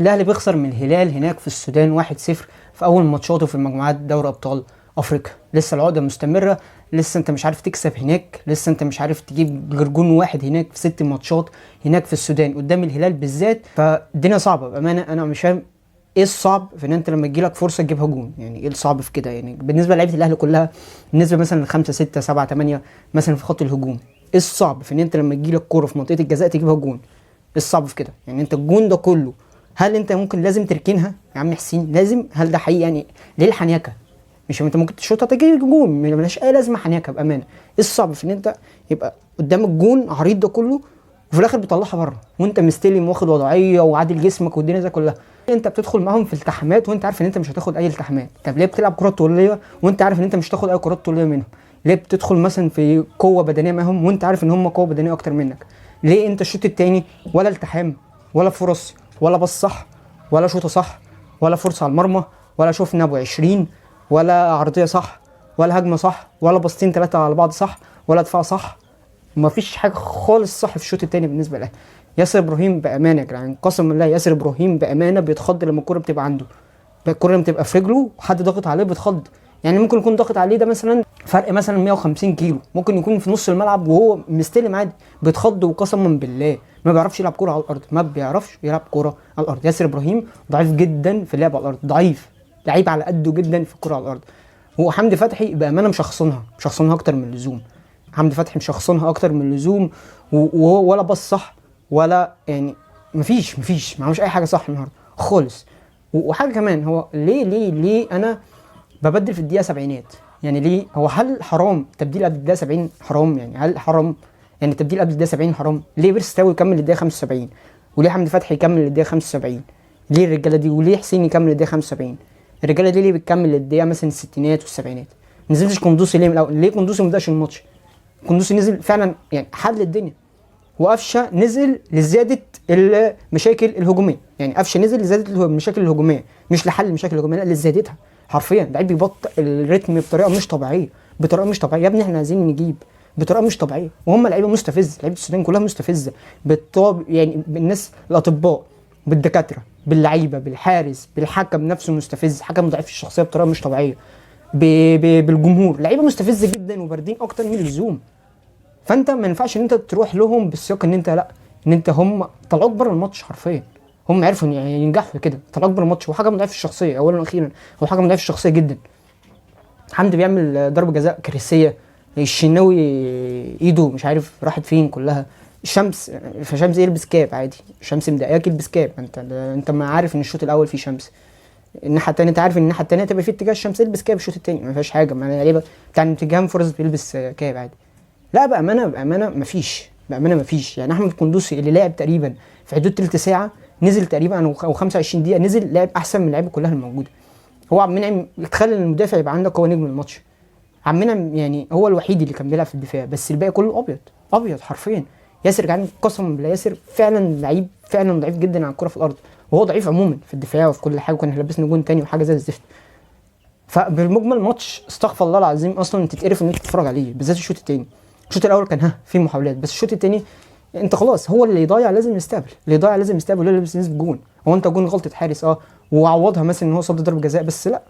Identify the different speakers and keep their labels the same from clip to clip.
Speaker 1: الاهلي بيخسر من الهلال هناك في السودان 1-0 في اول ماتشاته في المجموعات دوري ابطال افريقيا. لسه العقدة مستمرة، لسه انت مش عارف تكسب هناك، لسه انت مش عارف تجيب غير جون واحد هناك في 6 ماتشات هناك في السودان قدام الهلال بالذات. فالدنيا صعبة بامانه. انا مش فاهم ايه الصعب في ان انت لما تجيلك فرصة تجيبها جون، يعني ايه الصعب في كده؟ يعني بالنسبة لعيبة الاهلي كلها، بالنسبة مثلا ل 5 6 7 8 مثلا في خط الهجوم، ايه الصعب في ان انت لما تجيلك كورة في منطقة الجزاء تجيبها جون؟ ايه الصعب في كده؟ يعني انت الجون ده كله هل انت ممكن لازم تركنها يا عم حسين؟ لازم؟ هل ده حقيقي؟ يعني ليه الحنيكه؟ مش انت ممكن تشوطها تجيب جون، ملهاش اي لازمه حنيكه بامانه. ايه الصعب في ان انت يبقى قدام الجون عريض ده كله وفي الاخر بتطلعها بره وانت مستلم واخد وضعية وعادل جسمك والدنيا ده كلها؟ انت بتدخل معاهم في التحامات وانت عارف ان انت مش هتاخد اي التحامات. طب ليه بتلعب كرات طوليه وانت عارف ان انت مش هتاخد اي كرات طوليه منهم؟ ليه بتدخل مثلا في قوة بدنية معاهم وانت عارف ان هم قوة بدنية اكتر منك؟ ليه انت الشوط الثاني ولا التحام ولا فرص ولا باص صح ولا شوطه صح ولا فرصة على المرمى ولا شفنا ابو 20 ولا عرضية صح ولا هجمة صح ولا باصتين 3 على بعض صح ولا دفاع صح؟ مفيش حاجة خالص صح في الشوط الثاني بالنسبة للاهلي. ياسر ابراهيم بامانه يا جدعان، قسما بالله ياسر ابراهيم بامانه بيتخض لما الكورة بتبقى عنده، الكورة لما بتبقى في رجله وحد ضاغط عليه بيتخض. يعني ممكن يكون ضاغط عليه ده مثلا فرق مثلا 150 كيلو، ممكن يكون في نص الملعب وهو مستلم عادي بيتخض، وقسما بالله ما بيعرفش يلعب كورة على الارض، ما بيعرفش يلعب كورة على الارض. ياسر ابراهيم ضعيف جدا في اللعب على الارض، ضعيف، لعيب على قده جدا في الكورة على الارض. وحمدي فتحي بامانه مشخصنها، مشخصنها اكتر من اللزوم. حمدي فتحي مشخصنها اكتر من اللزوم، وهو ولا باص صح ولا يعني مفيش ما عملش اي حاجة صح النهارده خالص. وحاجه كمان، هو ليه ليه ليه انا ببدل في الدقيقة 70؟ يعني ليه؟ هو هل حرام تبديل قبل الدقيقة 70؟ حرام يعني؟ هل حرام يعني التبديل قبل الدقيقة 70 حرام؟ ليه بيرسي تاو يكمل للدقيقه 75؟ وليه حمدي فتحي يكمل للدقيقه 75؟ ليه الرجالة دي؟ وليه حسين يكمل للدقيقه 75؟ الرجالة دي ليه بتكمل للدقيقه مثلا الستينات والسبعينات؟ ما نزلتش قندوسي ليه من الاول؟ ليه قندوسي ما بداش الماتش؟ قندوسي نزل فعلا يعني حل الدنيا، وقفشه نزل لزيادة المشاكل الهجومية. يعني قفشه نزل لزيادة المشاكل الهجومية، مش لحل المشاكل الهجومية، لا لزيادتها حرفيا. لعيب بيبطئ الريتم بطريقة مش طبيعية، بطريقة مش طبيعية يا ابني، احنا عايزين نجيب بطريقة مش طبيعية. وهم لعيبة مستفز، لعيبة السودان كلها مستفزة بالطاب، يعني بالناس الاطباء بالدكاتره باللعيبه بالحارس بالحكم نفسه مستفز، حكم ضعيف الشخصية بطريقة مش طبيعية، بالجمهور، لعيبة مستفزة جدا وباردين اكتر من اللزوم. فانت ما ينفعش ان انت تروح لهم بالسياق ان انت لا، ان انت هم طلعوك بره الماتش حرفيا، هم عرفوا ينجحوا في كده، طلعوك بره الماتش. وحكم ضعيف الشخصية اولا واخيرا، هو حكم ضعيف الشخصية جدا. حمدي بيعمل ضربه جزاء كارثية، الشناوي ايده مش عارف راحت فين كلها، الشمس، فشمس يلبس كاب عادي، الشمس مضايقاك يلبس كاب، انت ما عارف ان الشوط الاول فيه شمس، الناحية الثانية انت عارف ان الناحية الثانية تبقى في اتجاه الشمس، البس كاب الشوط الثاني ما فيهاش حاجة، ما لعيبة بتاع نوتنجهام فورست بيلبس كاب عادي. لا بامانه، بامانه مفيش، بامانه مفيش. يعني احمد القندوسي اللي لعب تقريبا في حدود تلت ساعة نزل تقريبا او 25 دقيقة، نزل لعب احسن من اللعيبة كلها الموجودة. هو عبد المنعم تخلي المدافع يبقى عندك هو نجم الماتش. عبد المنعم يعني هو الوحيد اللي كان بيلعب في الدفاع، بس الباقي كله ابيض ابيض حرفيا. ياسر جعان قسما بالله ياسر فعلا لعيب، فعلا ضعيف جدا على الكره في الارض، وهو ضعيف عموما في الدفاع وفي كل حاجة، وكان لابسنا جون تاني وحاجه زي الزفت. فبالمجمل ماتش استغفر الله العظيم اصلا تتقرف ان انت تتفرج عليه، بالذات الشوط التاني. الشوط الاول كان في محاولات، بس الشوط التاني انت خلاص، هو اللي يضيع لازم يستقبل، اللي يضيع لازم يستقبل، ولا لازم ينزل جون. هو انت جون غلطه حارس وعوضها مثلا ان هو صد ضربه جزاء، بس لا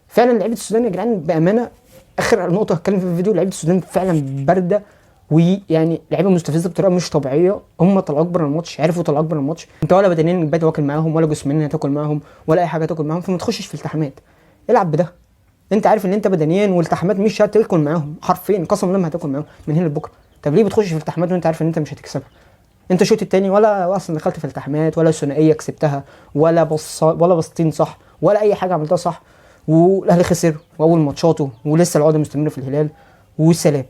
Speaker 1: فعلا لعيبة السودان يا جدعان بامانه. اخر نقطة هتكلم في الفيديو، لعيبة السودان فعلا باردة، ويعني لعيبة مستفزة بطريقة مش طبيعية. هم طلعوك بره الماتش، عرفوا طلعوك بره الماتش. انت ولا بدنيا بقيت واكل معاهم، ولا جسمانيا هتاكل معاهم، ولا اي حاجة تاكل معاهم، فما تخشش في التحامات، العب بده. انت عارف ان انت بدنيا والتحامات مش هتاكل معاهم حرفيا، قسما بالله ما هتاكل معاهم من هنا لبكرة. طب ليه بتخش في التحامات وانت عارف ان انت مش هتكسبها؟ انت الشوط التاني ولا اصلا دخلت في التحامات، ولا ثنائية كسبتها، ولا بص، ولا بصتين صح، ولا اي حاجة عملتها صح. والاهلي خسر واول ماتشاته، ولسه العقدة مستمرة في الهلال. والسلام.